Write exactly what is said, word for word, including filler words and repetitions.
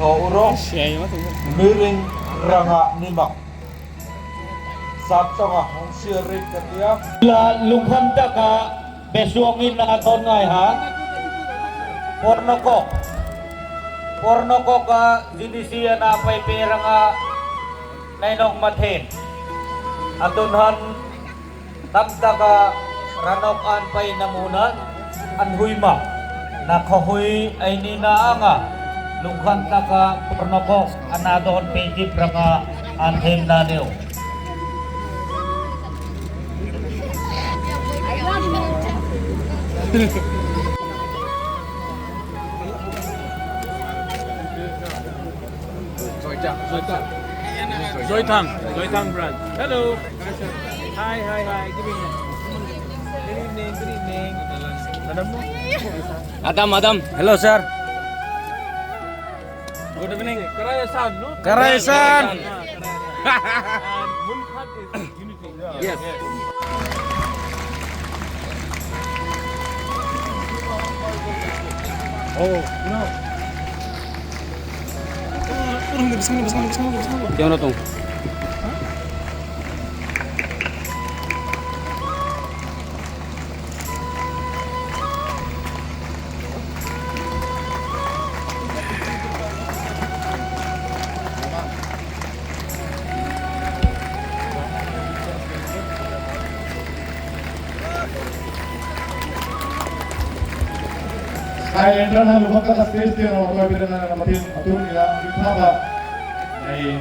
Oro miring ranga nima. Sapchonga hongsi rik katia. La lungkham taka besuangin na ton ngai ha. Pornokok. Pornokoka jinisi na pai peranga nainok mathen. Atunhan Tamtaka ranok an pai namuna an huima. Na khahui aini na anga. Lungkhan taka pornokok anadon pejip ranga an hem na neo. Joythang, Joythang branch. Hello. Hi, hi, hi. Good evening. Good evening, good evening. Madam mo? Adam, Adam. Hello, sir. Good evening. Karayasan, no? Karayasan. Ah, Karayasan. And Munkhat is unity. Yes. Oh, no. Yang datang. Sky entrance ha lubak kha stage tei rok koi bidana na matin atur ya bithaba. Ai.